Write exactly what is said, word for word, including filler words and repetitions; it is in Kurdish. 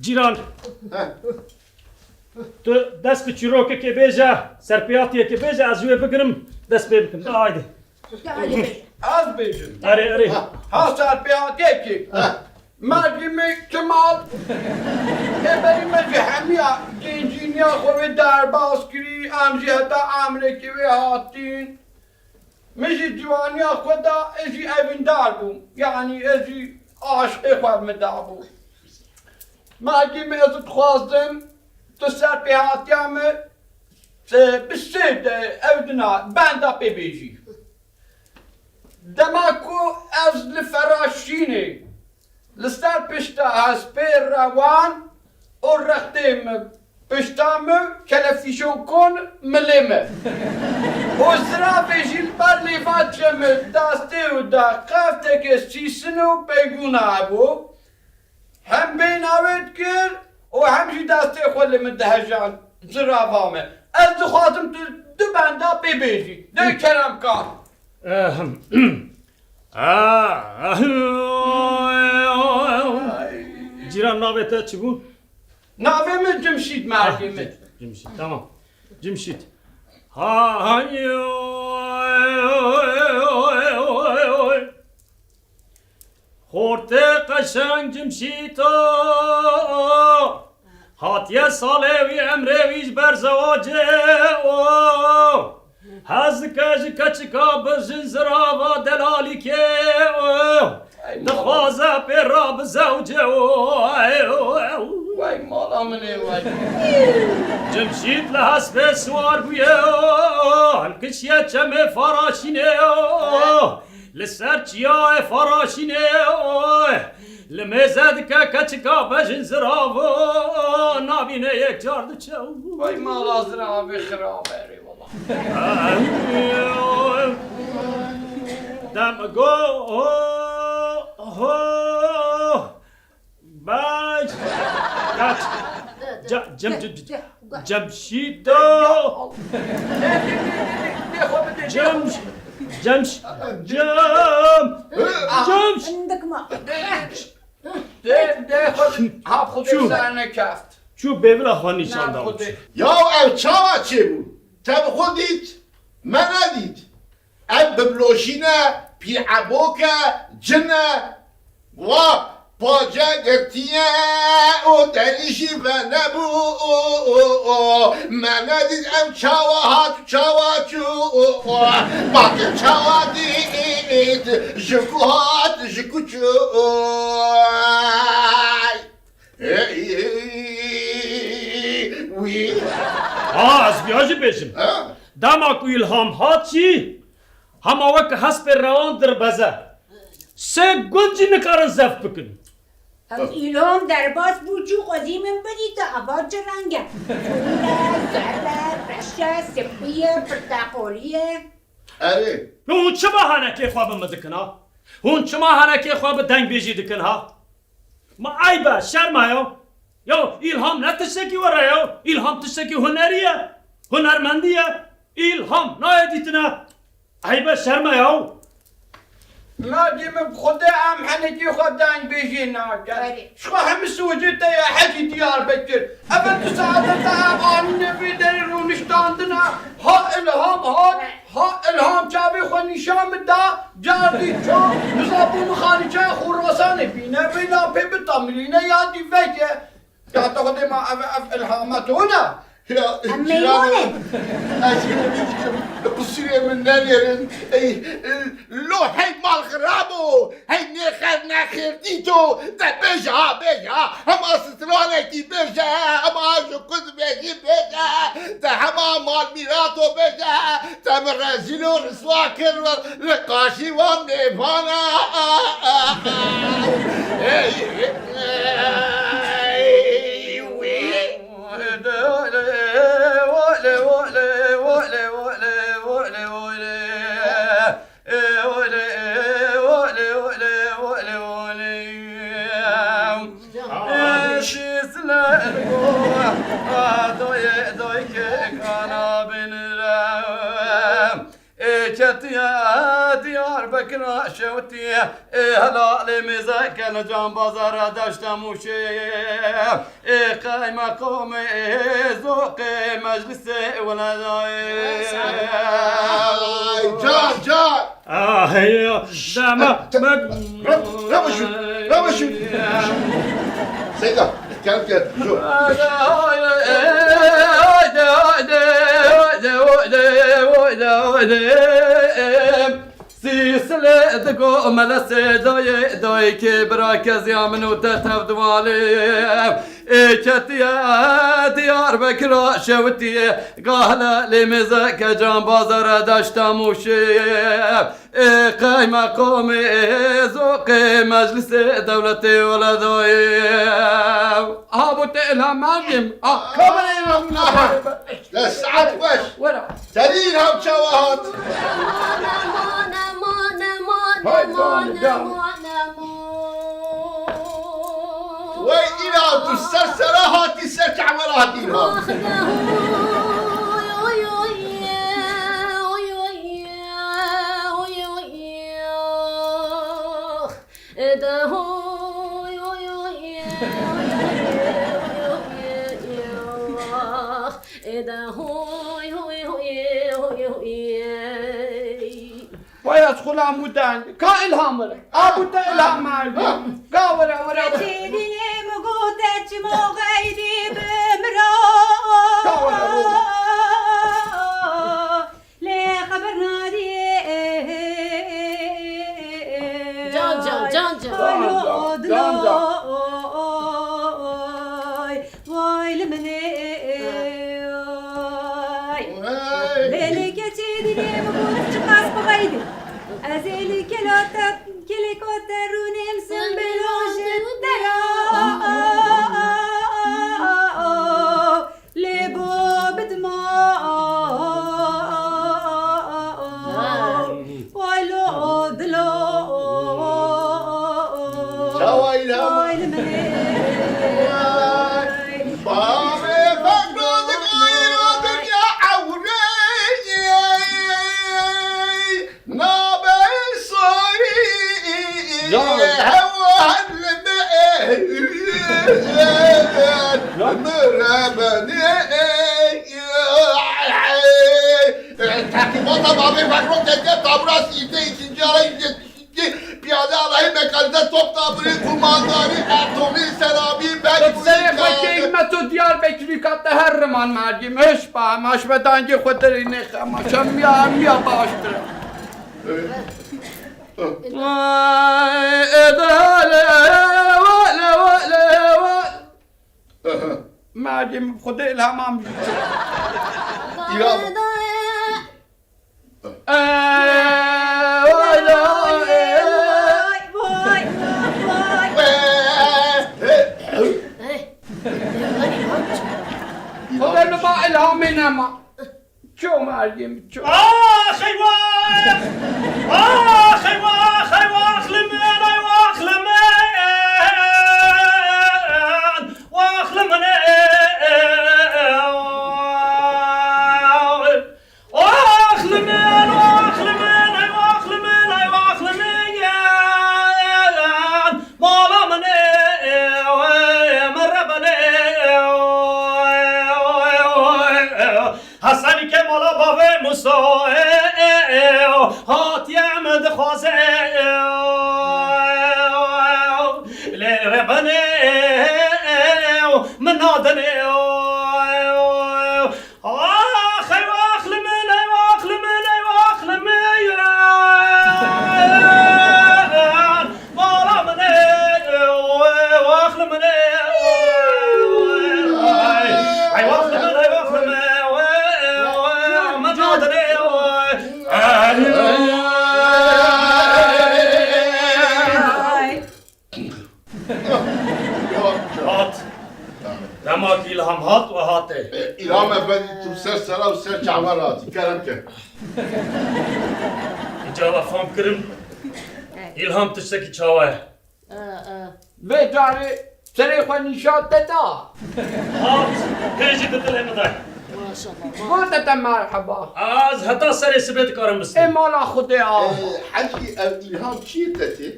Cîran. He. Tu dest bi çîrokekê bêje, serpêhatiyekê bêje, ez ji wê bigirim, dest pê bikim. De haydi. Ez bêjim. Erê, erê. Ha, serpêhatiyekê. Mergî me Kemal. Ê berî me ji hemiya gencîniya xwe wê derbas kirî, em jî heta emrekê wê hatîn. Min jî ciwaniya xwe da, ez jî evîndar bûm. Yanî ez jî aşiqê xwe min dabû. Mergî min ez dixwazim tu serpêhatiya min, e, bi sê de ew dina benda pê bêjî. Dema ku ez li Feraşînê li ser pişta hespê rewan û rextê min pişta min kelefîşon kon milê min û ziravê jî li ber lêva çe min destê û da qeftekê sîsin û peygûna hebû. Hem bêhna wê dikir û hem jî destê xwe li min dihejand zirava me. Ez dixwazim tu du benda pê bêjî. De kerem ka. Ehem. Ah, ah, Cîran, navê te çi bû? Navê min Cimşîd, mergê min. Cimşîd, tamam. Cimşîd. Ha, ha, Xortê qeşeng Cimşîto, hatiye salê wî, emrê wî ji ber zewacê o. Hez dike ji keçika birjin zirava delalîkê o. Dixwaze pê ra bizewce o. Wey mala min ê wey. Cimşît li hespê siwar bûye o. Hilkişiye çemê Faraşînê o. Li ser çiyayê Faraşînê, oy, li mêze dike keçika bejin zirav, o, nabîne yek car diçe. Vay mala ziravê xirab erê wala. Dem go, ho, ho. Baş. Kaç. Ca-, cem, cem, cem, Cemşîdo. Cem, Cem, Cem, Cem. Hindik ma. Dê, dê, xwe, ha, xwe Çû. Serne keft. Çû bêvila xwe nîşan da. Xwedê. Ya ev çawa çêbû? Te bi xwe dît? Me nedît. Ev bibloşîne, pîebok e, cin e. Wa pace girtiye û derî jî venebû. Me nedît ev çawa hat û çawa çû. Bakir çawa dît, ji ku hat, ji ku çû. Wî. Ha, ez viya jî bêjim. Ha? Dema ku îlham hat jî, hema weke hespê rewan dirbeze. Sê gund jî nikarin zeft bikin. Ev îlham derbas bû çû xwezî min bidîte, eva çi reng e? Tûr e, zer e, reş e, sipî ye, pirteqolî ye. Erê. Hûn çima henekê xwe bi min dikin ha? Hûn çima henekê xwe bi dengbêjî dikin ha? Ma eyb e, şerm e ya. Ya, îlham ne tiştekî were ya. Îlham tiştekî hunerî ye. Hunermendî ye. Îlham nayê dîtine. Eyb e, şerm e ya. Mergê min bi Xwedê em henekî xwe dengbêjê nakin. Erê. Ji xwe hemî socê te ye hecî Diyarbekir. Ev e du saete te ev anîne vê derê rûniştandina. Ha îlham hat, ha îlham çavê xwe nîşan min da, cardî ço, niza bû min xalîçeya Xorasanê bîne, vê lapê bitamilîne ya dî veke. Ya te xwedê ma ev, ev îlhama to ne? Ya, Em cîran, meywan in. Ez ê wî dikim, qusûrê min nenêrin. Ey, lo hey mal xirabo, hey nêxer nexêrdî to, te bêje ha, bêje ha. Hema stranekî bêje, hema ji ku dibêjî bêje, te hema mal mîrato bêje, te min rezîl û riswa kir li qaşî wan mêvana. Ey, ey, wî. Diyarbekir şewtî, ê helalê mêze kene cambazara deşta Mûşê. Ê qeymeqamê, ê zoqê meclisê weledayê. Ay, can, can. Ah, hey, dama, Te-, bak. Ra-, Ramaşu, Ramaşu. Seyda, gel, gel, şu. Haydi, haydi, haydi, haydi, haydi, haydi, haydi. Sîsilê digo mele sêdayê dayikê bira keziya min û te tevdivalê. Ê ketiye Diyarbekira şewitî, gahle lê mêze ke cambazara deşta Mûşê. Ê qeymeqamê, ê zoqê meclisê dewletê weledayê. Aha, bo te ilham merdim. Ah, kamera ilham. Aha. Saet weş. Wera. Serî ilham çawa hat? Eman, eman, eman, eman, Hay eman, canım, canım. eman, eman. Wey îna tu ser sera hatî, ser çavera hatî ilham. Ah, de, oy, oy, oy, oy, oy, oy, oy, oy, oy. Ede hoy, hoy, hoy, hoy, hoy, hoy, hoy, ah. Ede hoy, hoy, hoy, hoy, hoy. Vay ez xulam û deng. Ka ilham were. Abu te ilham merdi. Ka were, were, were. Çêdînê min gote çimo xeydî bi miro. Ka were, were. Lê xeber nadî. Can can, can can. Can can, can can. Vay li min ê. Hey. Lê lê keçê dînê min got çiqas bixeydî. Ez ê li kela te, kelê ka te rûnêm simbêlo ji te ra. Lê bo bidima. Vay lo dilo. Çawa îna? Vay li min ê. Bavê fekro dikayro dinya ewrê. Nabe soy. Can. Hewan me. Can. Müremeni. Takibata Bavê Fekro teke tabura sîte ikinci ara yüz yetmiş iki piyade alayı mekanize top tabiri kumandanı Ertuğrul Serabi Bey. Serê xwe keyf me to Diyarbekirî ka te her riman merdî. Hiş ba, maş be dangê xwe derê nêxe, maşa miya, miya baştir. Vay, edale, vale, vale, vale. Merdim, Xwedê ilhama min. Îra. Ee, vay, vay, vay, vay, vay. Xwedê min ba ilhamê nema. Ço merdim, ço. Ax, ey wax! Ax, ey wax, ey wax li min, ey wax li min! Wax li min, ey, ey, ey. Ax li min, ax li min, ey wax li min, ey wax li min! Mala min, ey, ey, min rebe ne, ey, ey, ey, ey. Hesenî ke mala bavê Musa, e, e, e, hatiye min dixwaze, e, e, lê rêbenê, e, e, min nadinê, e, e, ax, ey wax li min, ey wax li min, ey wax li min. Mala min ê, ey wax li min ê, ey wax li min, ey wax li min, min nadinê, ey. Hat. Dema ki îlham hat we hate. E, Îlham Efendî, tu ser sera û ser çavan hatî. Kerem ke. Îca we fam kirin. Îlham tiştekî çawa ye? Vê carê serê xwe nîşan te da. Hat, hê jî di dilê min de. Maşallah. Gote te merheba. Ez heta serê sibê dikarim Ê bistînim. mala Xwedê a. Hecî, ev îlham çi ye te tê?